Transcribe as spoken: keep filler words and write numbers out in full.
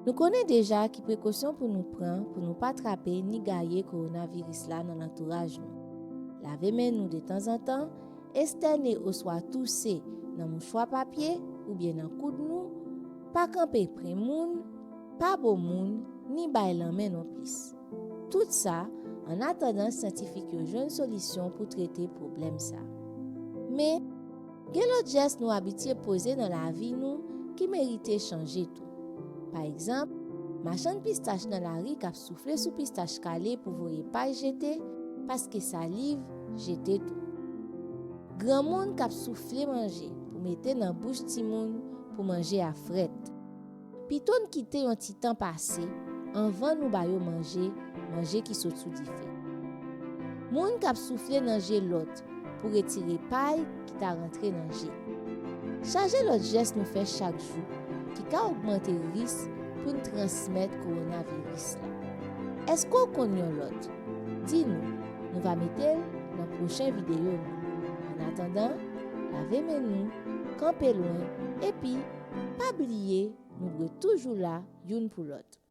Nou konnen deja ki prekosyon pou nou pran pou nou pa trape ni gaye kowonaviris la nan lantouraj nou. Lave men nou detanzantan, estène oswa touse nan mouchwa papye oubyen nan koud nou, pa kanpe pre moun, pa bo moun, ni bay lanmen nonplis. Tout sa, annatandan syantifik yo jwenn solisyon pou trete pwoblèm sa. Men, gen lòt jès nou abitye poze nan lavi nou ki merite chanje tou. Pa egzanp, machann pistach nan lari k ap soufle sou pistach kale pou voye pay jete, paske saliv jete tou. Granmoun k ap soufle manje pou mete nan bouch timoun pou manje a frèt. Pito n kite yon ti tan pase anvan nou ba yo manje, manje ki sot sou dife. Moun k ap soufle nan je lòt pou retire pay ki ta rantre nan je. Chaje lòt jès nou fè chak jou ki ka ogmante risk pou n transmèt kowonaviris la. Èske w konn yon lòt? Di nou, nou va mete l nan pwochen videyo nou. Annatandan, lave men nou, kanpe lwen, epi pa bliye nou dwe toujou la youn pou lòt.